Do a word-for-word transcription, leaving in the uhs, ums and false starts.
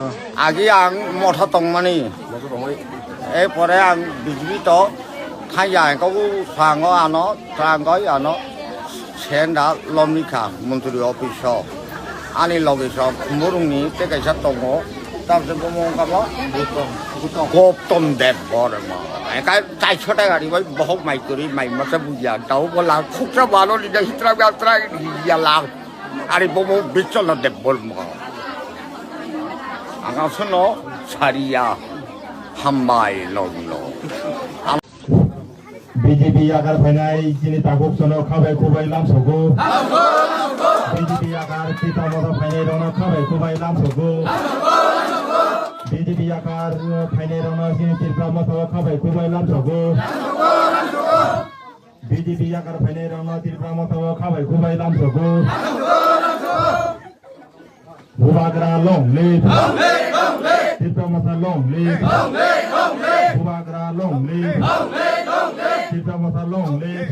Agi ang motha tongmani. E pore ang B J P to thangya ang kau swango ano, swango ano senda lomnikha montri office o. Ani loge sok murungni tei kaisa tongo. Tamse bomo wngkha bo Gautam Deb Borma. Engkai chaisho taka ribai bohok mai kwrwi mai masa buya. Tao bo lang khuksa balo lida hitra gatra ya lang. Ari bomo Bicholo Deb Borma. Ang aswkno sariya hambai logno. B J P yakar phainai chini takhuk sono khabai khubai lamsogo. B J P yakar Tipra Motha phainai rokno khabai khubai lamsogo. B J P yakar phainai rokno chini Tipra Motha o khabai khubai lamsogo. B J P yakar phainai rokno Tipra Motha o khabai khubai lamsogo. Bubagra long live. Tipra Motha long live. Bubagra long live. Tipra Motha long live.